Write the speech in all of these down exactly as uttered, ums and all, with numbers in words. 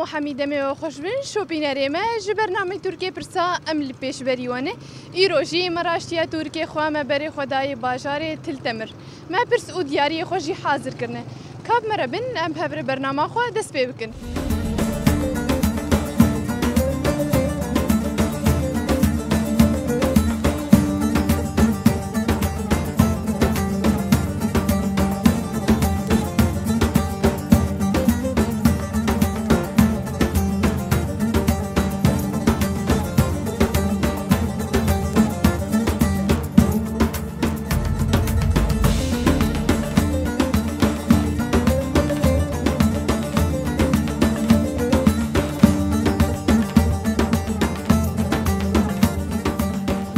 Hemî demê we xweş bin, şopînerê me ji bernameyê Tirkiyê Pirsa em li pêşberî we ne. Îro jî me raştiya Tirkiyê xwe me berê xwe dayê bajarê Til Temir. Me pirs û diyariyê xwe jî hazir kirine. Ka bi me re bin, em bi hev re bernama xwe dest pê bikin.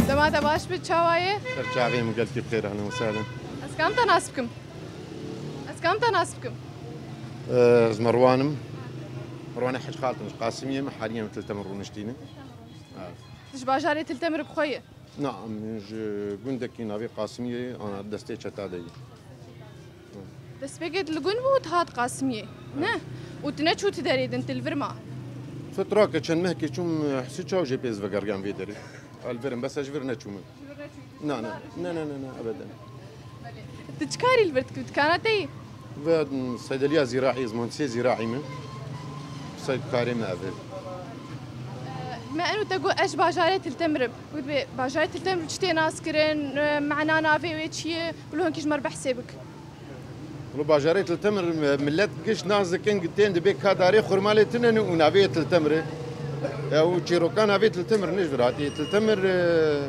Dema te baş bi, çawa ye? Ser çavê min gelkî bi xêr, ehlen we sehlen. Ez kam te nas bikim? Ez kam te nas bikim? Ez Merwan im. Merwanê Hec Xalid im, ji Qasimiyê me, haliyen Til Temir rûniştîne. Evet. Tu ji bajarê Til Temir bi xwe ye? Na, em ji gundekî navê Qasimiyê, ana destê çeta de ye. Destpêkê tu li gund bû, tu hat Qasimiyê, ne? Û tu neçû tu derê din, tu li vir ma? Fitrake çend mehkê çûm Hisiça û jê pê ez vegeriyam vê derê. Ez li vir im, bes ez ji vir neçûme. Ji vir neçûyî? Na, na, na, na, na, ebeden. Tu çi karî li vir dikî? Dikana te yî? Ve, m, seydeliya zîraî, ez muhendisê zîraî me. Sey karê me ev e. Me eno te got ez ji bajarê Til Temir im. Got bê, bajarê Til Temir çi tê nas kirin, e, mana navê wê çi ye? Wilo hinkî ji me re behsê bik. Wilo bajarê Til Temir, e, millet giş nas dikin, tên dibê ka darê xurma lê tune ne û navê Til Temir e. Ya û çîroka navê Til Temir ne ji vir hatiye. Til Temir, e,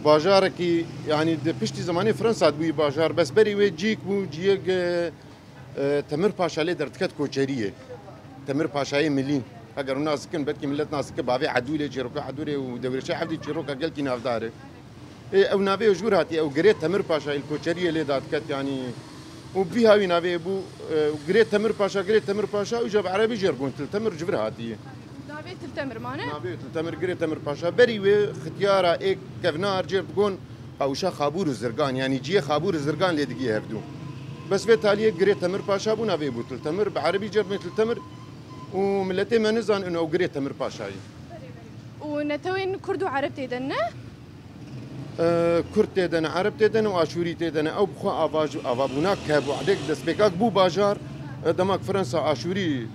bajarekî, yanî di piştî zemanê Fransa dibûyî bajar, bes berî wê cîk bû, ciyek, e, e, Temir Paşa lê derdikhet koçeriyê. Temir Paşayê Milî. Heger hûn nas dikin, belkî millet nas dike, bavê Edûlê, çîroka Edûlê û Dewrêşa Evdî çîroka gelkî navdar e. Ê, ew navê ji wir hatiye, ew girê Temir Paşayê li koçeriyê lê dadiket, yanî û bi vî hawî navê bû, e, girê Temir Paşa, girê Temir Paşa, û ji bi erebî jê re gon Til Temir ji vir hatiye. Navê Til Temir mane? Navê Til Temir, girê Temir Paşa. Berî wê xityara ê kevnar jê re digon Qawşa Xabûr û Zirgan, yanî ciyê Xabûr û Zirgan lê digî hevdû. Bes vê taliyê girê Temir Paşa bû, navê bû Til Temir, bi erebî jê re dibê Til Temir û miletê me nizanin ew girê Temir Paşa ye. Û netewên Kurd û Ereb tê de ne? E, Kurd tê de ne, Ereb tê de ne û Aşûrî tê de ne. Ew bi xwe ava-, avabûna ke hebû, erdek destpêkak bû bajar, e, demak Fransa Aşûrî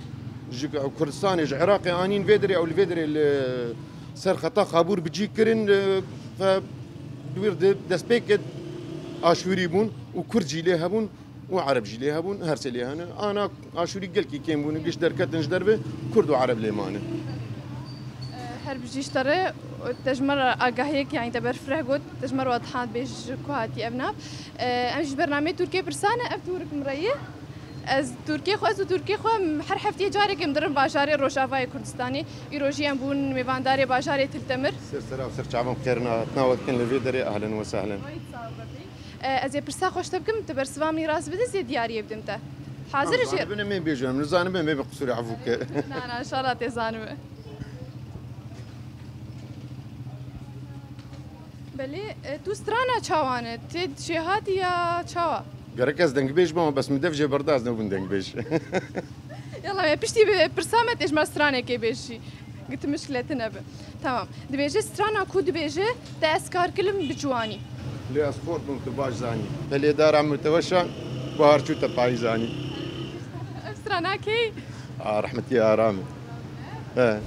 ji Kurdistanê, ji Iraqê anîn vê derê, ew li vê derê li ser xeta Xabûr bi cî kirin, e, fe di wir de destpêkê Aşûrî bûn û Kurd jî lê hebûn. û Ereb jî lê hebûn, her sê lê hene. Ana Aşûrî gelkî kêm bûn, giş derketin ji derve, Kurd û Ereb lê mane. Her bijî ji te re, te ji me re agahiyek, yanî te berfireh got, te ji me re wadihan bêj ji ku hatî ev nav. Em ji bernameyê Tirkiyê Pirsa ne, ev tûrik min re ye. Ez Tirkiyê xwe, ez û Tirkiyê xwe her hefteyê carekê em dirin bajarê Rojavayê Kurdistanê. Îro jî em bûn mêvandarê bajarê Til Temir. Ser sera û ser çavan xêr hatina we dikin li vê derê, ehlen we sehlen. E, ez ê pirsa xwe ji te bikim, tu bersiva min rast bidî, ez ê diyariyê bidim te. Hazir î jî? Em zanibin, em ê bêjin, em nizanibin, em ê bi qisûrê efû ke. Na, na, inşallah tê zanibe. Belê, e, tu strana çawa ne? Tê jêhatî ya çawa? Gerek ez dengbêj bim, bes min dev jê berda, ez nebûm dengbêj. Yala, me piştî bi pirsa me tê ji me stranekê bêjî. Gitmiş lê tune bi. Tamam. Dibêje strana ku dibêje te ez kar kilim bi ciwanî. Lê ez xort bûm tu baş zanî. Pelê dara min te weşan, bahar çû te payîz anî. Ev strana kê? A, rehmetî Aram e. He.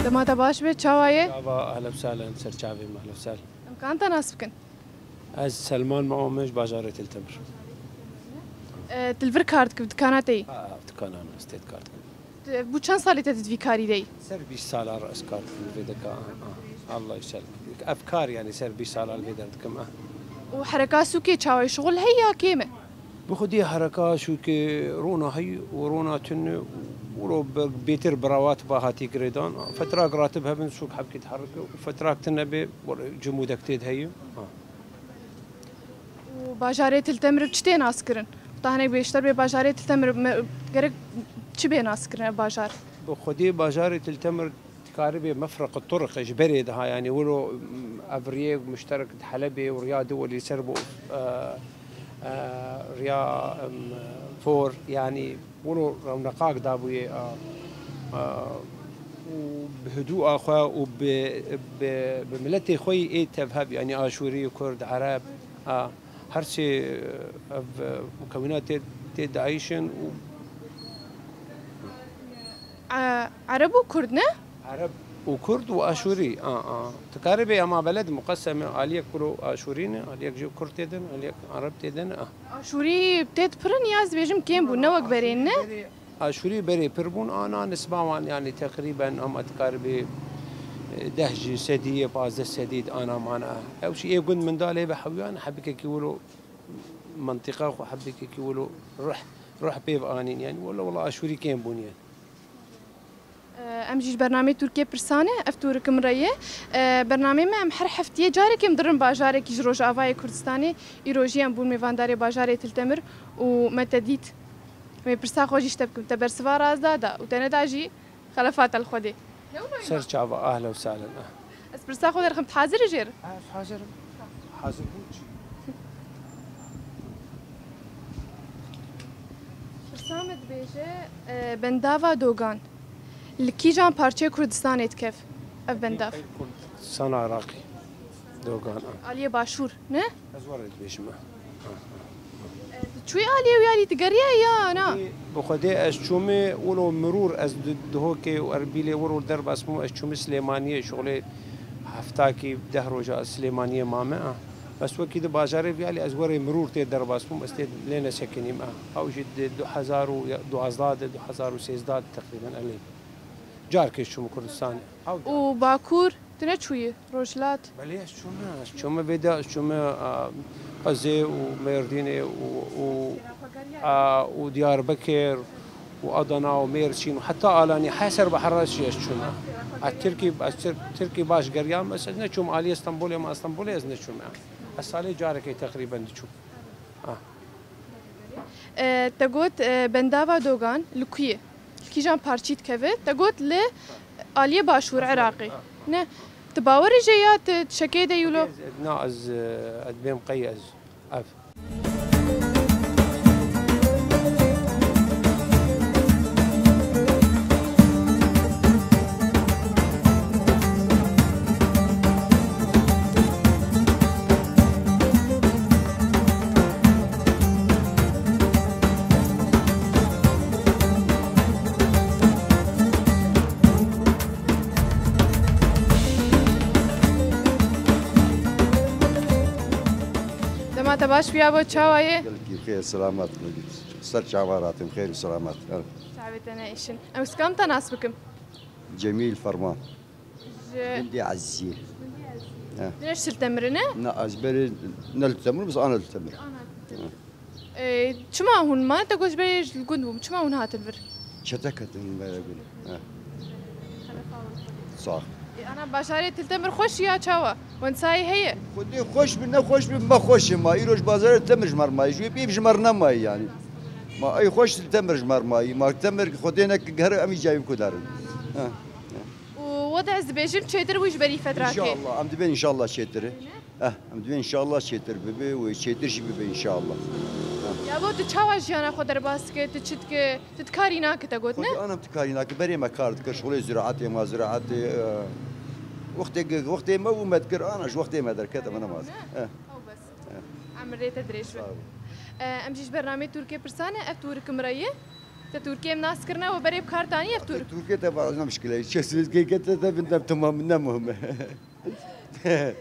Dema te baş be, çawa ye? Çava, ehlen sehlen, ser çavê me, ehlen sehlen. Em kan te nas bikin? Ez Selman Mao me, ji bajarê Til Temir. E, tu li vir kar dikî, dikana te yî? Ha, dikana min, ez tê kar dikim. Tu, bu çend salê te di vî karî de yî? Ser bîst sala re ez kar dikim li vê deka, ah, ah. Allah yüksel. Ev kar, yanî ser bîst sala li vê der dikim, ah. Û hereka sûkê çawa ye, şixul heye ya kêm e? Bi xwedî hereka sûkê rona heye û rona tune û Wilo bi-, bêtir bi rawatiba hatî girêdan. Fetrak ratib hebin, sûk hebkî diherike û fetrak tune bê, wilo cimûdek tê de heye. Ha. Û bajarê Til Temir bi çi tê naskirin? Wexta hinek bêşter bê bajarê Til Temir me, gerek çi bê naskirin ev bajar? Bi xwedê bajarê Til Temir dikaribê mefreq turuq ji berê de ha, yanî wilo, em, ev riyê muşterek di Helebê û riya di welî ser bo, e, e, riya, em, for, yanî wilo rewneqak dabûyê, a, a, û bi hidûa xwe û bi, bi, bi miletê xwe yî ê tevhev, yanî Aşûrî, Kurd, Ereb, a, her sê ev, e, mukewînat tê, tê diayîşin û E, Ereb û Kurd ne? Ereb û Kurd û Aşûrî. A, a. Dikaribê ema beled muqesem e, aliyek kuro Aşûrî ne, aliyek jî Kurd tê de ne, aliyek Ereb tê de ne. A. Aşûrî tê dipirin ya ez dibêjim kêm bû, ne wek berên ne? Aşûrî berê pir bûn, ana nisba wan, yanî teqrîben ema dikaribê, e, deh ji sedî yê, pazdeh sedî di ana mana. Ew jî ê gund min da lê ve hewyan hebikekî wilo mentiqa xwe hebikekî wilo ruh, ruh pê ve anîn. Yanî wilo, wilo Aşûrî kêm bûn yani. Em jî ji bernameyê Tirkiyê pirsan e, ev tûrik min re ye. Bernameyê me em her heftiyê carekê em dirin bajarekî ji Rojavayê Kurdistanê. Îro jî em bûn mêvandarê bajarê Til Temir û me te dît. Em ê pirsa xwe jî ji te bikim. Te bersiva rast da da û te neda jî xelefa te li Xwedê. Ne wilo ye? Ser çava, ahlen û sahlen. Ez pirsa xwe derxim, tu hazir î jêr? Ez hazir im. Hazir bû çi? Pirsa me dibêje, e, bendava Dogan li kîjan parçeyê Kurdistanê dikev ev bendav? Kurdistan Iraqî. Dogan, a. Aliyê Başûr, ne? Ez were dibêjim, a. E, tu çûyî aliyê wî alî, tu geriyayî ya na? Bi Xwedê ez çûmê, wilo mirûr ez di Dihokê û Erbîlê wilo derbas bûm, ez çûmê Silêmaniyê, şixulê heftakî deh roja ez Silêmaniyê mame, a. Bes wekî di bajarê vî alî ez werê mirûr tê derbas bûm, ez tê lê nesekinîm, a. Ew jî di du hezar û duwazdeh de, du hezar û sêzdeh de teqrîben elê. Carkê çûm Kurdistanê. Ew car. Û Bakur, tu neçûyî? Rojhilat? Belê ez çûme, ez çûme vê de, ez çûme, a, Qezê û Mêrdînê û, û, a, û Diyarbekir û Adana û Mêrsîn û heta Alanî, her ser bi heras jî ez çûme. Ez Tirkî, ez Tir-, Tirkî baş geriyam, ez, ez neçûm alî Stenbolê, ma Stenbolê ez neçûme. Ez salê carekê teqrîben diçûm. A. E, te got, e, bendava Dogan li ku ye? Li kîjan parçî dikeve? Te got li aliyê başûr Iraqê. Ne? Tu bawerî jê ya tu şekê de yûlo? Na, ez, e, ez dibêm qey ez. Ev. Dema te baş biya bo, çawa ye? Gelkî xêr, selamet. Ser çava ratim, xêr û selamet. Çavê te neîşin. Em, ez kam te nas bikim? Cemîl Ferman. Ji Gundê Ezîziyê. Gundê Ezîziyê. He. Tu ne ji Til Temir î, ne? Na, ez berê ne li Temir, biz ana li Temir. Ana Til Temir. He. E, çima hûn, ma te got ji berê ji gund bûm, çima hûn hatin vir? Çete ketin bere gund. He. Sax. E, ana bajarê Til Temir xweş ya, çawa? Wensayê heye? Xwedê xweş bi, ne xweş bi, me xweş e ma. Îro ji bajarê Temir ji me re mayî. Ji wê pê ji me re nemayî yani. Ma ey xweş Til Temir ji me re mayî. Ma Temir Xwedê neke, her em î cayê ku darin. He. He. Û wede ez dibêjim çêtir bû ji berî fetrakê. Înşallah, em dibên înşallah çêtir. Eh, em dibên înşallah çêtir bibe û çêtir jî bibe înşallah. Eh. Ya bo tu çawa jiyana xwe derbas dike, tu çi dike, tu dikarî nake te got, ne? Xwedî anam dikarî nake, berê me kar dikir, şixulê ziraetê ma, ziraetê, eh, wextê, wextê me bû me dikir, ana ji wextê me derkete me nema. Ne? Eh. Ew bes. Eh. Emirê te dirêj be. Sağ ol. Eh, em jî ji bernameyê Tirkiyê pirsan e, ev Tirk min re ye. Te Tirkiyê em nas kirine, we berê bi kar tanî ev Tirk? Tirkiyê te bazı müşkile. Çesiniz gege te de bindem tamam ne muhim. Eh,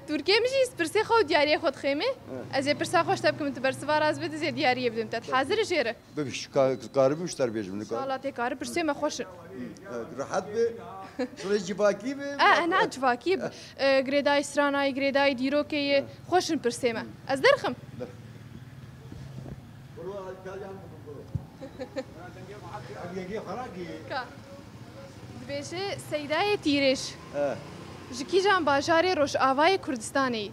Tirkiyê min jî pirsê xwe û diyariyê xwe dixêmê. Eh. Ez ê pirsa xwe ji te bikim, tu bersiva rast bidî, ez ê diyariyê bidim te. Tu hazir î jê re? Bibiş, ka-, karibim ji te re bêjim, nika. Sala tê kari, pirsê me xweş in. Eh, rehet be. Şurê civakî be. Eh, eh, na civakî be. Eh, girêdayî stranayî, girêdayî dîrokê ye. Eh. Xweş in pirsê me. Hmm. Ez derxim. Der. Ka. Dibêje Seydayê Tîrêj. He. Ji kîjan bajarê Rojavayê Kurdistanê yî?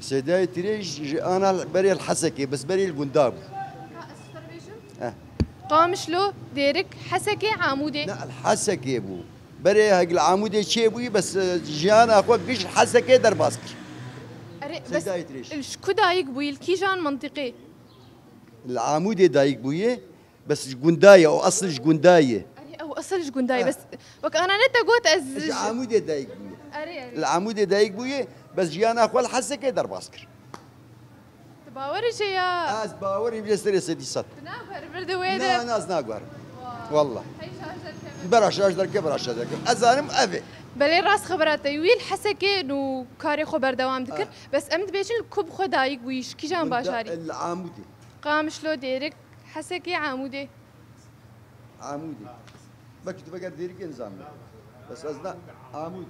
Seydayê Tîrêj ji ana berê li Hesekê, bes berê li gunda bû. Ka ez ji te re bêjim? He. Qamişlo, Dêrik, Hesekê, Amûdê. Ne, li Hesekê bû. Berê hek li Amûdê çêbûyî, bes, e, jiyana xwe giş li Hesekê derbas kir. Erê, bes Seydayê Tîrêj. Li ji ku dayik bûyî, li kîjan mintîqê? Li Amûdê dayik bûye, bes ji gunda ye, ew esil ji gunda ye. Erê, ew esil ji gunda ye, bes wek ana ne te got ez Ji ji Amûdê dayik bûye. Erê, erê. Li Amûdê dayik bûye, bes jiyana xwe li Hesekê derbas kir. Tu bawerî jê ya? Ez bawerî vê serê sedî sed. Tu naguherî vir di wê de? Na, na, ez naguherim. Wah. Wallah. Hey şarj derkeve. Bera şarj derke, bera şarj derke. Ez zanim ev e. Belê rast xebera te. Wî li Hesekê nû karê xwe berdewam dikir. Ah. Bes em dibêjin li ku bi xwe dayik bûyî, ji kîjan bajarî? Li Amûdê. Qamişlo, Dêrik, Hesekê, Amûdê. Amûdê. Belkî tu veger Dêrikê nizanî. Bes ez na Amûd.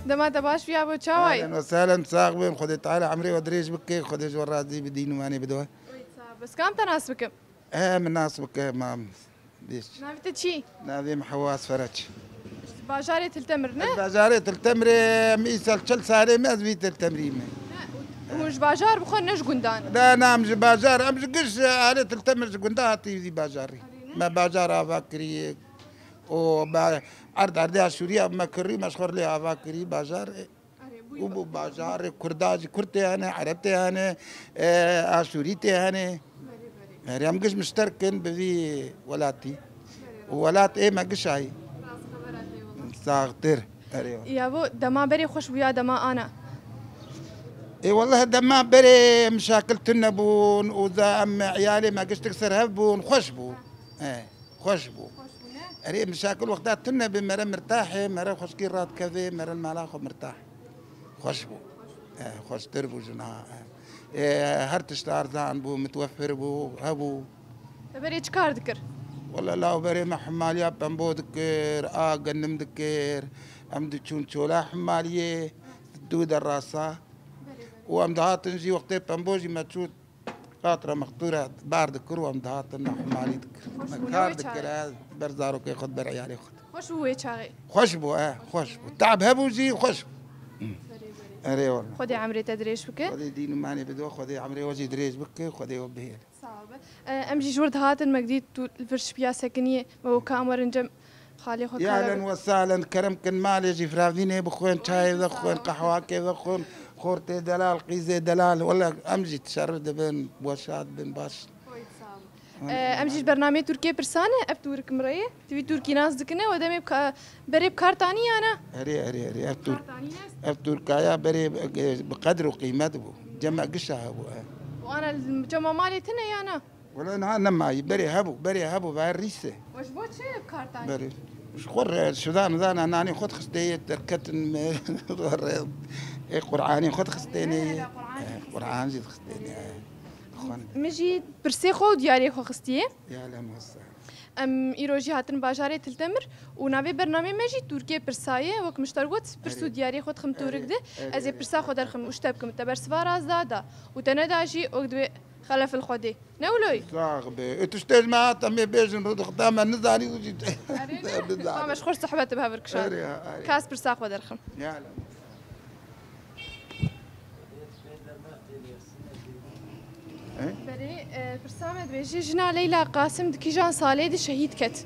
Dema te baş bûya bo, çawa yî? Ehlen we sehlen, sax bin, Xwedê Teala emrê we dirêj bike, Xwedê ji we razî bi, dîn û manê bide we. Wê, sax bes. Kam te nas bikim? He, min nas bike, mam. Bêş. Navê te çi? Navê min Hewaz Feraç. Ji bajarê Til Temir ne? Ez bajarê Til Temirê, em îsal çil salê me ez vî Til Temirî me. Ne, hûn ji bajar bi xwe ne ji gundan? Ne, ne, em ji bajar, em ji giş alê Til Temir ji gunda hatî vî bajarî. Me bajar ava kiriye. û me erd erdê Aşûriya me kirî, me ji xwe lê ava kirî bajar. Erê, bû û bû bajarê Kurda jî, Kurd tê hene, Ereb tê hene, e, Aşûrî tê hene. Erê, em giş mişterk in bi vî welatî. Û welat ê me giş ayî. Saxtir. Erê. Ya bo dema berê xweş bû ya dema ana? Ê welleh dema berê mişakil tune bûn û za em iyalê me giştik ser hev bûn, xweş bû. E. Xweş bû. Xweş bû, ne? Erê, mişakil wexta tune bê, mere mirtahê, mere xweşkî radikeve, mere li mala xwe mirtah. Xweş bû. E, xweştir bû ji niha, e. E, her tişt arzan bû, mitwefir bû, hebû. Te berê çi kar dikir? Wele law berê me hemaliya pembo dikir, a genim dikir. Em diçûn çola hemaliyê, dû derasa. Û em dihatin jî wextê pembo jî me çû Qatra mextûra bar dikir û em dihatin nexmalî dikir. Xweş bû, ne kar wê dikir, çaxê? E, ber zarokê xwe, ber iyalê xwe. Xweş bû wê çaxê? Xweş bû, e, xweş bû. Teab hebû jî xweş bû. Erê wele. Xwedê emrê te dirêj bike. Xwedê dîn û manê bide, Xwedê emrê we jî dirêj bike, Xwedê we bihêle. Sağ ol be. E, em jî ji wir dihatin, me dît tu li vir şipiya sekiniyê, me got ka em werin cem. Xalê xwe Ya kare len be. We salen, kerem kin malê jî firavdînê bixwin, çayê vexwin, qehwakê vexwin, xortê delal, qîzê delal. Wele em jî şer dibin, weşad bin, baş. Oy, sağ ol. Ee, em jî ji bernameyê Tirkiyê pirsan e, ev Tirk mireyê. Tu vî Tirkî nas dikine, we demê bi ka-, berê bi kar tanî ya ne? Erê, erê, erê, ev Tirk, Kar tanî ne? Ev Tirkaya berê bi, bi qedr û qîmet bû. Cema gişa hebû, e. Û ana li cema malê tune ya ne? Wele niha nemayî, berê hebû, berê hebû, ve rîse. We ji bo çi bi kar tanî? Berê. Ji xwe re, şidan zana nanê xwe dixistê yê, derketin me, re, ê Qur'anê xwe dixistêne yê. Qur'an jî dixistêne. Eh, Qur'an jî dixistêne, eh. Dixwendin. Min jî pirsê xwe û diyarê xwe xistiye. Ya len wesa. Em îro jî hatin bajarê Til Temir û navê bernamê me jî Tirkiyê pirsa ye. Wek min ji te re got, pirs û Erê. diyarê xwe dixim Erê, Tirk de. Erê, Ez ê erê. pirsa xwe derxim û ji te bikim. Te bersiva rast da da. Û te neda jî, wek divê xelef li Xwedê. Ne wilo yî? Sax be. E, tu ji te ji me hat, em ê bêjin, rûdixta me nizanî û jî Erê ne? Nizanî. Tamam, ez xwe sohbet bi hevir kişand. Erê, erê. Ka ez pirsa xwe derxim. Ya, la. He? Berê, e, pirsa me dibêje, jina Leyla Qasim di kîjan salê de şehîd ket?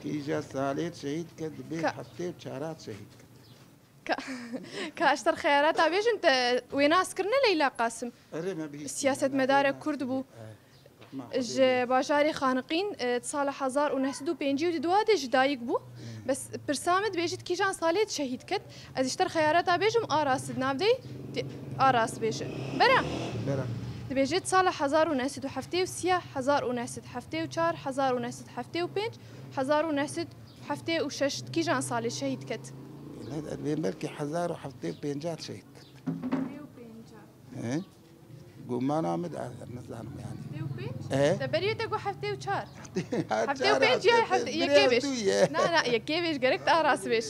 Kîja salê de şehîd ket, dibê Ka- heftê û çar şehîd ket. Ka, ka ez ji te re xeyarata bêjim, te wê nas kirine Leyla Qasim? Erê, me bihîst. Siyasetmedare Kurd bû. Erê. Rehma Xwedê Ji lê. bajarê Xaniqîn, e, di sala hezar û neh sed û pêncî û du de ji dayik bû. Hmm. Bes pirsa min dibêjit kîjan salê de şehîd ket? Ez ji te re xeyarata bêjim, a rast di nav de yî, tê-, a rast bêje. Bera. Bera. Dibêjit sala hezar û neh sed û heftê û sê, hezar û neh sed heftê û çar, hezar û neh sed heftê û pênc, hezar û neh sed heftê û şeş kîjan salê şehîd ket? Wê belkî hezar û heftê û pêncah şehîd kir. He? Gumana min de, ez nizanim yani. Heftê û pênc? E? Te berî te got heftê û çar. Heftê û pênc ya heftê, yekê bêj. Na, na, yekê bêj, gerek te aras bêj.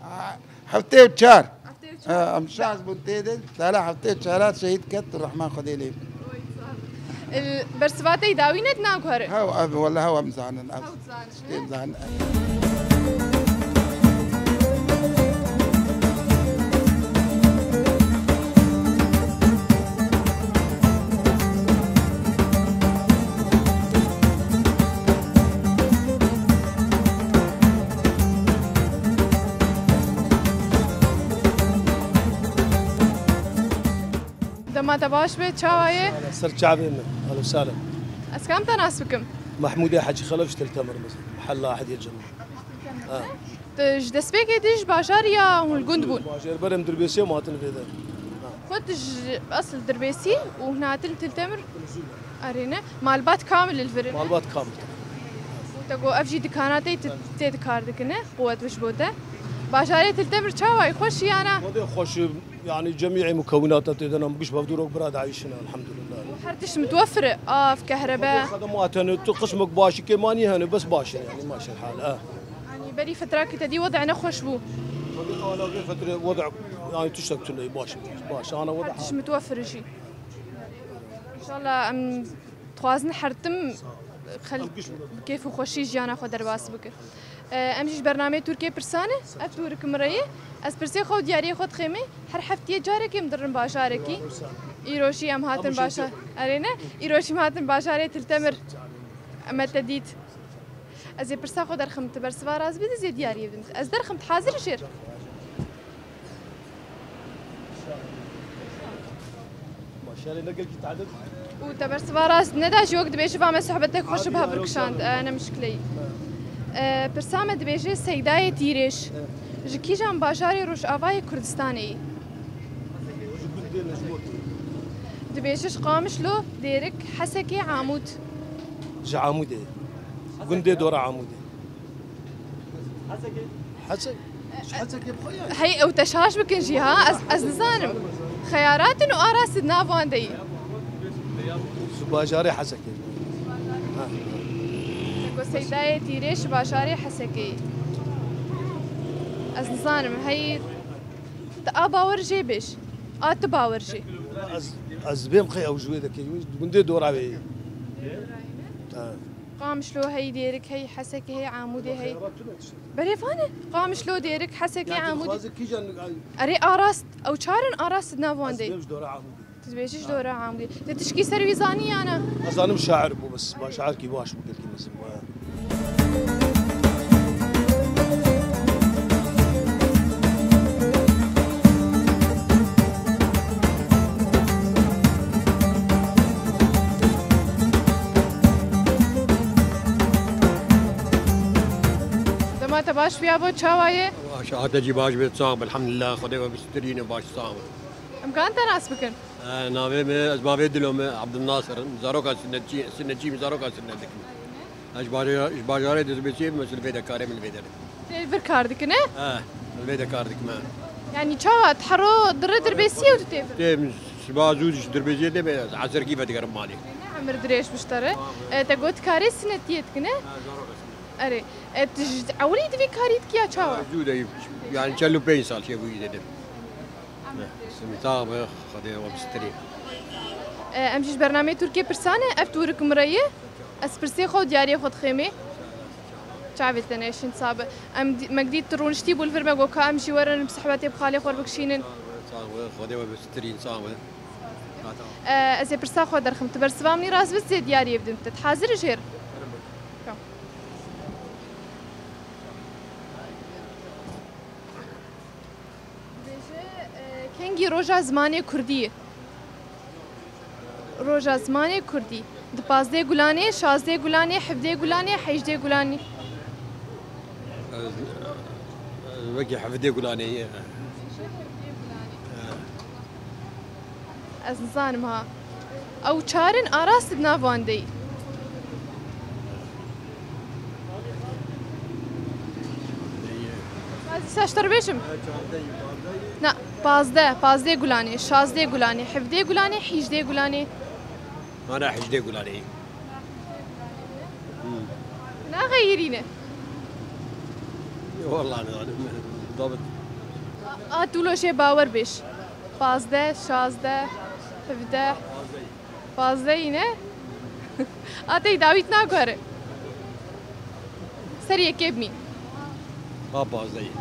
Ha, heftê û çar. Heftê û çar. Ha, em şaş bûn tê de, sala heftê û çar şehîd ket, Rehman Xwedê lê. Oy, sağ ol. Bersiva te dawî ne naguhere? Ha, ev, wele hew em zanin, ev. Hew zanin. Têm zanin. Dema te baş be, çawa ye? Ser çavê min. Alo, salem. Ez kam te nas bikim? Mahmûdê Hecî Xelef ji Til Temir min. Hella Ehediyê Cem. Ha. Tu ji destpêkê dî ji bajarî ya hûn li gund bûn? Bajarberê em Dirbêsiyê û hatin vê de. Ha. Xwe tu ji esil Dirbêsî û hûn hatin Til Temir? Erê ne. Malbat kamil li vir in? Malbat kamil. Û te got ev jî dikana te tê, tê dikar dikine, quwet biş bo te. Bajarê Til Temir çawa ye? Xweş yana? Xwedê xweş, yani cemî mukewinata tê de nam giş bevdûrok bira dayişin, elhamdülillah. Û her tişt mitwefir e, av, kehrebe. Xedem hene, tu qismek başî kêmanî hene, bes baş e, yani maşel hal, ha. Yanî berî fetrakî te dî wede ne xweş bû? Ana vê fetre wede, yani tiştek tune baş, baş, ana wede. Her tişt mitwefir jî. İnşallah em dixwazin her tim xelk bi kêf û xweşî jiyana xwe derbas bikin. E, em jî ji bernameyê Tirkiyê pirsan e, ev tûrik min re ye. Ez pirsê xwe û diyariyê xwe dixêmê, her heftiyê carekê em dirin bajarekî. Îro jî em hatin bajar. Erê ne? Îro jî em hatin bajarê Til Temir. Me te dît. Ez ê pirsa xwe derxim, tu bersiva rast bidî, ez ê diyariyê bidim. Ez derxim, tu hazir î jêr? Maşallah, ne gelkî tade. Û te bersiva rast neda jî wek dibêjî va me sohbetek xweş bi hevir kişand, e, ne mişkileyî. E, pirsa me dibêje Seydayê Tîrêj. Ji kîjan bajarê Rojavayê Kurdistanê yî? Ji gundê Necmotê. Dibêje ji Qamişlo, Dêrik, Hesekê, Amûd. Ji Amûdê. Gundê dora Amûdê. Hesek. Ji Hesekê bi xwe ye. Hey, ew te şaş bikin jî ha, ez, ez nizanim. Xeyarat in û arast di nav wan de yî. Ji bajarê Hesekê. Ha. Te got Seydayê Tîrê ji bajarê Hesekê yî. Ez nizanim, hey, tu a bawer jê bêj. A tu bawer jê. Ez, ez bêm xey ew ji wê dekê. Gundê dora wê yî. Ha. Qamişlo hey, Dêrik hey, Hesekê hey, Amûdê hey. Berê van e? Qamişlo, Dêrik, Hesekê, Amûdê. Erê, arast, ew çar in, arast di nav wan de. Tu dibêjî ji dora Amûdê. Tu tişkî ser wî zanî yana? Ez zanim şair bû, bes şairkî baş bû, gelkî mezin bû. Dema te baş biyabo, çawa ye? Baş, hate jî baş be, sax be, elhamdulillah, Xwedê we bi sitirîne, baş sax be. Em kan te nas bikin? E, navê me, ez bavê Dilo me, Abdulnasir im, zaroka sinnetçî, sinnetçî me, zaroka sinnet dikim. Ez ji bajar-, ji bajarê Dirbêsiyê me, li vê de karê min li vê de dikim. Tê vir kar dikine? E, li vê de kar dikim, e. Yani çawa, hero dire Dirbêsiyê û tu tê vir? Tê min siba zû ji Dirbêsiyê tê me, ez eserkî vedigerim malê. Ne emir dirêj biştere. E, te got karê sinnetiyê dikine? E, zaroka sinnet. Erê. E, tu ji ewilî di vî karî dikî ya çawa? Zû de, yani çel û pênc sal çêbûyî dedim. Simî tax be, Xwedê we bistirî. E, em jî ji bernameyê Tirkiyê pirsan e, ev tûrik min re ye. Ez pirsê xwe û diyariyê xwe dixêmê. Çavê te neşin sabe. Em dî-, me dît tu rûniştî bû li vir me got ka em jî werin bi sohbetê bi xalê xwe re bikişînin. Sax be, Xwedê we bistirîn, sax be. E, ez ê pirsa xwe derxim. Tu bersiva min î rast bit, zê diyariyê bidim te. Tu hazir î jêr? Tamam. Dibêje, e, kengî roja zimanê kurdî ye? Roja zimanê kurdî. Di pazdeh Gulanê, şazdeh Gulanê, hevdeh Gulanê, hejdeh Gulanê. Ez, ez wekî hevdeh Gulanê ye. Ez nizanim ha. Ew çar in, arast di nav wan de yî. Ez Dîsa ji te re bêjim? Na, pazdeh, pazdeh Gulanê, şazdeh Gulanê, hevdeh Gulanê, hîjdeh Gulanê. Ana hîjdeh Gulanê. Naxeyirîne. Wallahî ne, dabit. A, tu lo jê bawer bêj. Pazdeh, şazdeh, hevdeh. Pazdehî ne? A tey dawît naguhere. Ser yekê bimîn. A pazdehî.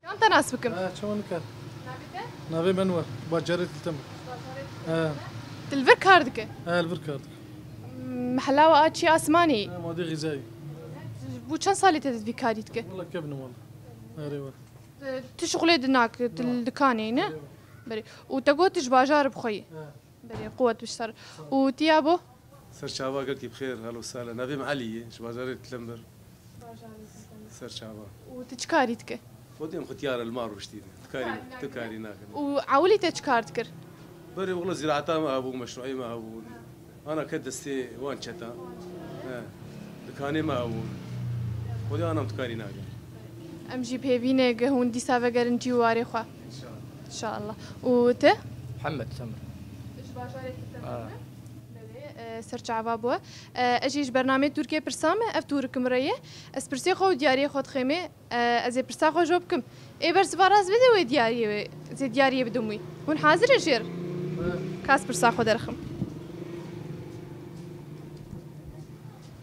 Yan te nas bikim? Ha, çawa nika? Navê te? Navê min Enwer, bajarê Til Temir. Ha. Tu li vir kar dike? Ha, li vir kar dike. Mehela we a çi, Asmanî? Ha, madê Xîzayî. Bû çend salê te di vî karî dike? Wala kevnim wala. Erê wala. Tu şixulê di nak, tu li dikanê ne? Erê wala. Berê. Û te got tu ji bajar bi xwe yî? Ha. Berê, quwet bi ser. Û tiya bo? Serçava gelkî bi xêr, helo sale. Navê min Elî ye, ji bajarê Til Temir. Serçava. Û tu çi karî dike? Xwedê em xwetiyar li mal rûştî ne. Tu karî, tu karî nakin. Û ewilî te çi kar dikir? Berê wila zîraeta me hebû, meşruî me hebû. Ana ke destê wan çeta. He. Dikanê me hebû. Xwedê ana em tu karî nakin. Em jî pêvî ne ge hûn dîsa vegerin cî û warê xwe. Înşallah. Înşallah. Û te? Mihemed Temir. Ji bajarê Til Temir ne? Belê, e, serçava bû. E, ez jî ji bernameyê Tirkiye pirsa me, ev tûrik min re ye. Ez pirsê xwe û diyariyê xwe dixêmê. E, ez ê pirsa xwe jo bikim. Ê bersiva rast bide wê diyariyê wê, ez ê diyariyê bidim wî. Hûn hazir in jêr? Kas pirsa xwe derxim.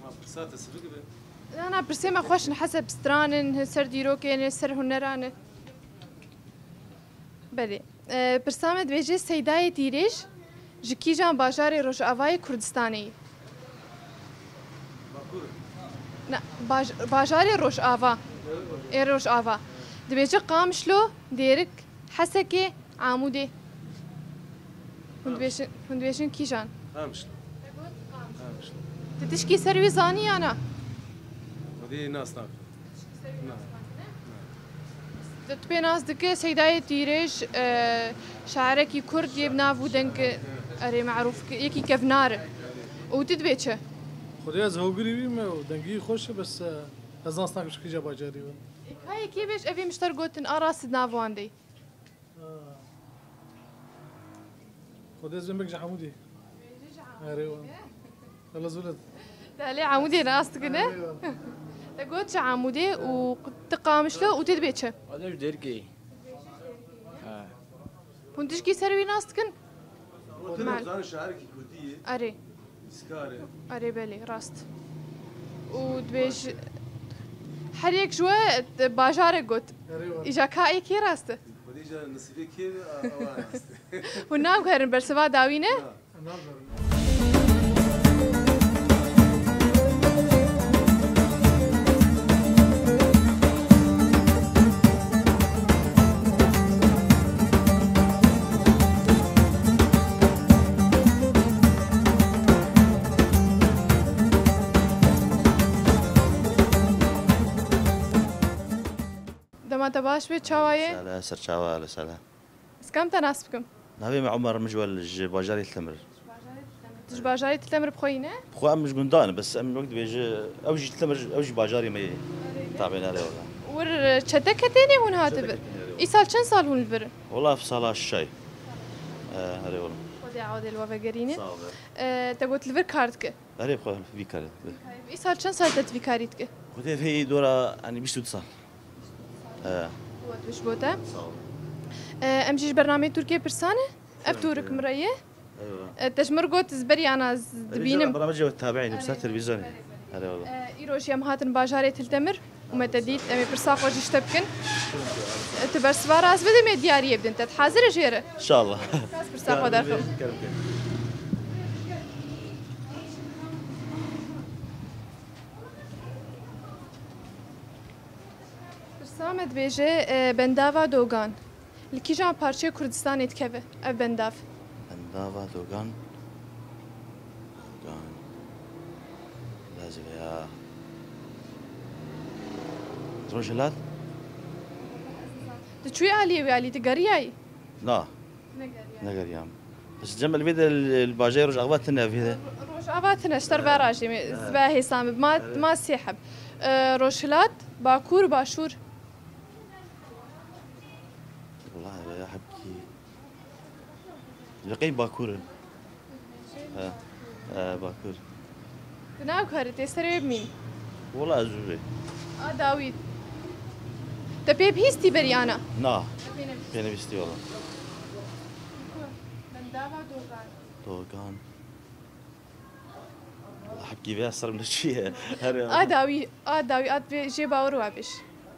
Ha, pirsa te sivik be. Na, na, pirsê me xweş in, heseb stran in, ser dîrokê ne, ser huneran e. Belê. E, pirsa me dibêje Seydayê Tîrêj ji kîjan bajarê Rojavayê Kurdistanê ye? Bakur. Na, baj-, bajarê Rojava. Ê Rojava. Dibêje Qamişlo, Dêrik, Hesekê, Amûdê. Hûn dibêjin, hûn dibêjin kîjan? Qamişlo. Qamişlo. Tu tişkî ser wî zanî ya na? Xwedê nas nakim. Na. Tu pê nas dike Seydayê Tîrêj, e, şairekî kurd yê bi nav û deng, erê, merûf, yekî kevnar e. Û tu dibê çi? Xwedê ez hogirî wî me û dengî xweş e, bes, e, ez nas nakim ji kîja bajarî be. Ê, ka yekê bêj, ev ê min ji te re gotin, a rast di nav wan de ye. Ha. Xwedê ez bêm bek ji Amûdê. Erê wan. Wala zû let. Te lê Amûdê nas dikine? Erê wan. Te got ji Amûdê û tu Qamişlo û tu dibê çi? Xwedê ji Dêrikê. Ha. Hûn tişkî ser wî nas dikin? Mal. Zanin şarekî kurdî ye. Erê. Nivîskar e. Erê belê, rast. Û dibêj, her yek ji we bajarek got. Erê wan. Îja ka ê kê rast e? Xwedê îja nisîbê kê be, a, ew rast e. Hûn naguherin bersiva dawî ne? Na. Dema te baş be, çawa ye? Sala, ser çawa, li sala. Ez kam te nas bikim? Navê me Omer, min ji we li, ji bajarê Til Temir. Tu ji bajarê Til Temir bi xwe yî ne? Bi xwe em ji gundan, bes em wek dibêje, ew jî Til Temir, ew jî bajarê me ye. Tabên erê wala. Wir çeteke tênê hûn hatibir? Çeteke tênê, erê wala. Îsal çend sal hûn li vir in? Wala ev sala şeş e. E, erê wala. Xwedê ewdê li we vegerîne. Sağ ol. E, te got li vir kar dike? Erê, bi xwe vî karê. Îsal çend sal te vî karî dike? Xwedê vê dora, yanî bîst û du sal. He. Quwet biş bo te. Sağ ol. E, em jî ji bernameyê Tirkiye pirsan e. Ev tûrik min re ye. Eywa. E, te ji min re got ez berî ana ez dibînim. Bernameca we tabiî ne, ser televîzyonê. Erê wala. E, îro jî em hatin bajarê Til Temir û me te dît, em ê pirsa xwe jî ji te bikin. E, tu bersiva rast bidî, em ê diyariyê bidin te. Tu hazir î jê re? Înşallah. Kas pirsa xwe derxim. Kerem, kerem. Me dibêje, e, bendava Dogan. Li kîjan parçeyê Kurdistanê dikeve ev bendav? Bendava Dogan. Dogan. Lazî veya Rojhilat? Tu çûyî aliyê wî alî, tu geriyayî? Na. Negeriyayî. Negeriyam. Bes cem li vê de li, li bajayê Rojava tune vê de. Rojava tune, ji te re verajî me, ez vê hêsan bim. Ma, ma sê heb. E, Rojhilat, Bakur, Başûr. Wala ya hebkî. Li qey Bakur in. He, he, Bakur. Tu nakarî tê serê wê bimînî. Wala ez zûrê. A dawî. Te pê bihîstî berî ana? Na. Te pê nebihîstî. Pê nebihîstî wala. Bendava Dogan. Dogan. Wala hebkî vê ser min çi ye? Her A dawî, a dawî, a divê jê bawer wa bêj.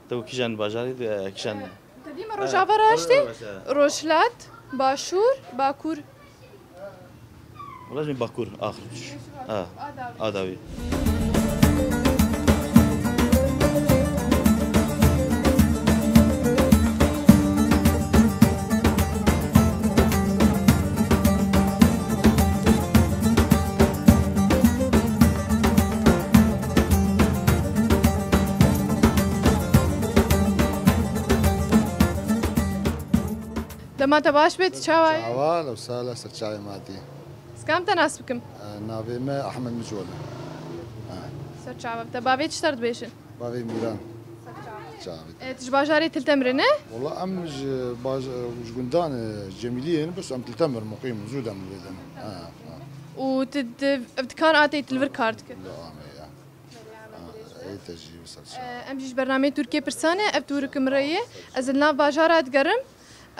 Tu kîjan bajarî de, kîjan? Te dî me Rojava raştê? Rojava raştê. Rojhilat, Başûr, Bakur. Wala jî Bakur, axir. Ha, a dawî. Dema te baş bê, tu çawa yî? Çawa, lewsala ser çavê me hatî. Ez kam te nas bikim? E, navê me Ahmed Micol e. Ha. Ser çava. Te bavê çi ser dibêjin? Bavê Mîran. Ser çava. Çavê. E, tu ji bajarê Til Temir î ne? Wala em ji baj-, ji gundan, e, Cemîliyê ne, bes em Til Temir muqîm, zû dem li vê de ne. Ha, ha. Û tu di-, ev dikan a te yî tu li vir kar dikî? Li Amê ya. Ha, ê te jî ser çava. E, em jî ji bernameyê Tirkiyê pirsan e, ev Tirk min re ye. Ez li nav bajara digerim.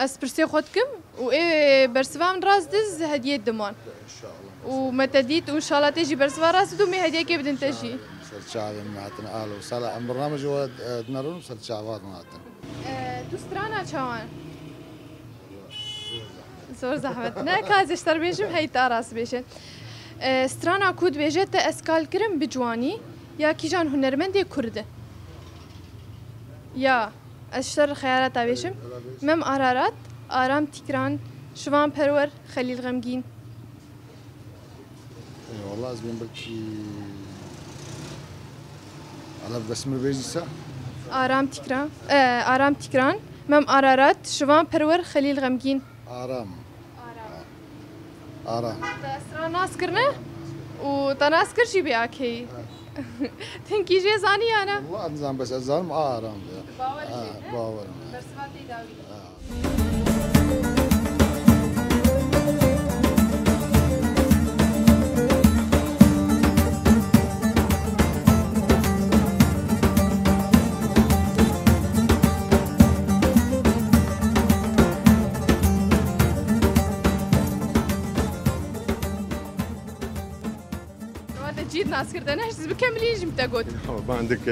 Ez pirsê xwe dikim û ê bersiva min rast diz hediyê diman. Înşallah. Û me te dît û înşallah tê jî bersiva rast did û me hediyekê bidin te jî. Ser çavê min hatin alo. Sala em bername ji we, e, dinerin û ser çava min hatin. E, tu strana çawan? Zor zehmet. Ne ka ez ji te re bêjim, hey ta rast bêje. E, strana ku dibêje te ez kal kirim bi ciwanî ya kîjan hunermendê kurd e? Ya. Ez ji te re xeyara te bêjim. Mem Ararat, Aram Tîkran, Şivan Perwer, Xelîl Xemgîn. Ê, wala ez bên belkî Ala bi dest min bêjî se? Aram Tîkran, e, Aram Tîkran, Mem Ararat, Şivan Perwer, Xelîl Xemgîn. Aram. Aram. Te stran nas kirine û te nas kir jî bê akeyî. Hinkî jê zanî ya ne? Wala nizam bes ez zanim Aram ya. Bawer jê, ne? Bawer. Bersiva tê dawî. Ha. Wa te cî nas kir, te ne siz bi kemilî jî te got. Ban dike.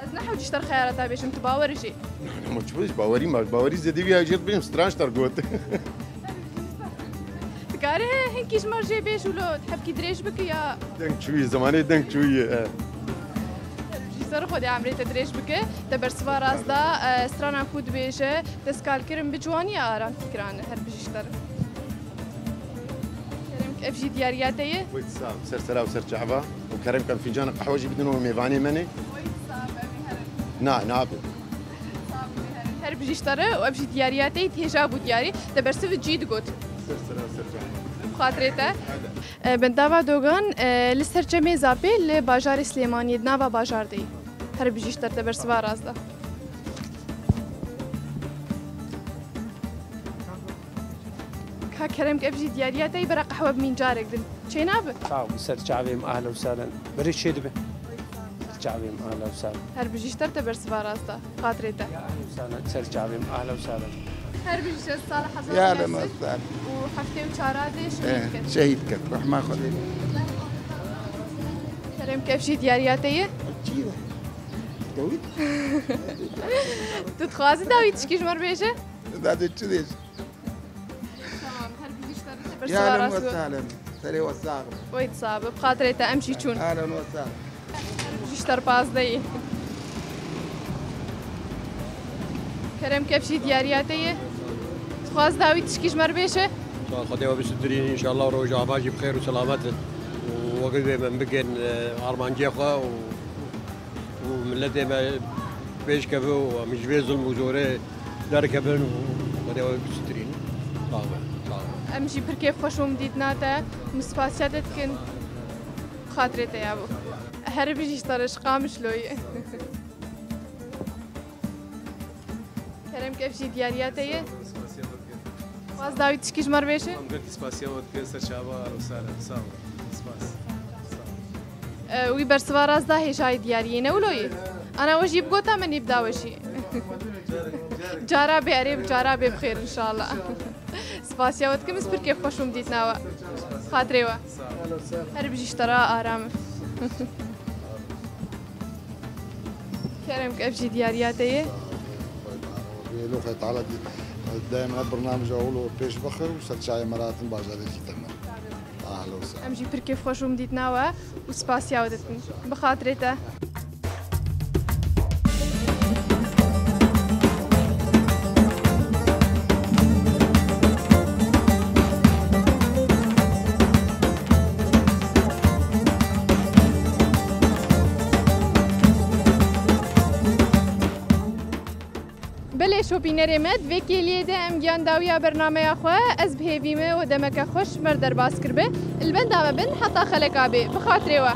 Ez ne hewcî ji te xeyara te bêjim, tu bawer jî. Ama çi bawerî ma, bawerî zêdî vî jêr bêjim, stranj ter got. Dikarî hinkî ji me jê bêj û lo hevkî dirêj bike ya. Deng çûyî, zemanê deng çûyî, e. Ji ser Xwedê emrê te dirêj bike, te bersiva rast da, e, strana ku dibêje, destkalkirin bi ciwanî ya Aram Tîkran e, her bijî ji te re. Kerem, ev jî diyariya te ye? Wê sax, ser sera û ser çava û kerem ke fincana qehwe jî bidin û mêvanê me ne. Wê sax, em ê herin. Na, nabe. Her bijî ji te re û ev jî diyariya te yî, hêja bû diyarî. Te bersiv cî digot. Ser sera ser çava. Bi xatirê te. Hadi. E, Bendava Dogan, e, li ser çemê Zapê li bajarê Silêmaniyê, di nava bajar de yî. Her bijî ji te re, te bersiva rast da. Ka kerem ke ev jî diyariya te yî, bera qehwe bimîn carek din. Çênabe? Sağ ol, ser çavê min, ahlen û sahlen. Berê çêdibe. Ser çavê min, ahlen û sahlen. Her bijî ji te re, te bersiva rast da. Xatirê te. Ya ahlen û sahlen, ser çavê min, ahlen û sahlen. Her bijî ji te re, sala hezar Ya ahlen û sahlen. Û heftê û çar de şehîd ket. Eh, şehîd ket, rehma Xwedê. Kerem ke ev jî diyariya te ye. Çi ye? Dawît? Tu dixwazî dawî tişkî ji me re bêje? Dadê çi dêj? Tamam, her bijî ji te re, te Ya bersiva rast got. Ahlen û sahlen. Serê we sax be. Wê sax be, bi xatirê te em jî çûn. Ahlen û sahlen. Ji te re pazdehî. Kerem, kevşî diyariya te ye. Dixwaz dawî tişkî ji me re bêje. Xwedê we bisitirîn, înşallah roja ava jî bi xêr û selamet in. Û wekî wê min bikin, e, armancê xwe û, û milletê me pêş keve û em ji vê zilm û zorê derkevin û Xwedê we bisitirîn. Sağ be, sağ be. Em jî pir kêfxweş bûn dîtina te, em spasiya te dikin. Xatirê te ya bû. Her bijî ji te re, ji Qamişloyê. Kerem, kevşî diyariya te ye. Dixwaz dawî tişkî ji me re bêje. Em gelkî spasiya we dikin, ser çava, alo sare. Sağ ol. Spas. E, wî bersiva rast da hêjayî diyariyê, ne wilo ye? Ana we jî bigota min, nî bida we jî. Cara bê, erê, cara bê bi xêr, înşallah. Spasiya we dikim, ez pir kêfxweş bûm dîtina we. Xatirê we. Her bijî ji te re, aram. Kerem, ev jî diyariya te ye. Êlo Xwedê Teala dayîm ev bernamêja wilo pêş bixe û ser çayê me re hatin bajarê jî te me. Ahla û sehla. Em jî pir kêfxweş bûm dîtina we û spasiya we dikin. Bi xatirê te. Belê şopînerê me, di vê kêliyê de em gihan dawiya bernameya xwe. Ez bi hêvî me û demeke xweş ji me re derbas kiribe. Li benda me bin heta xeleka bê. Bi xatirê we.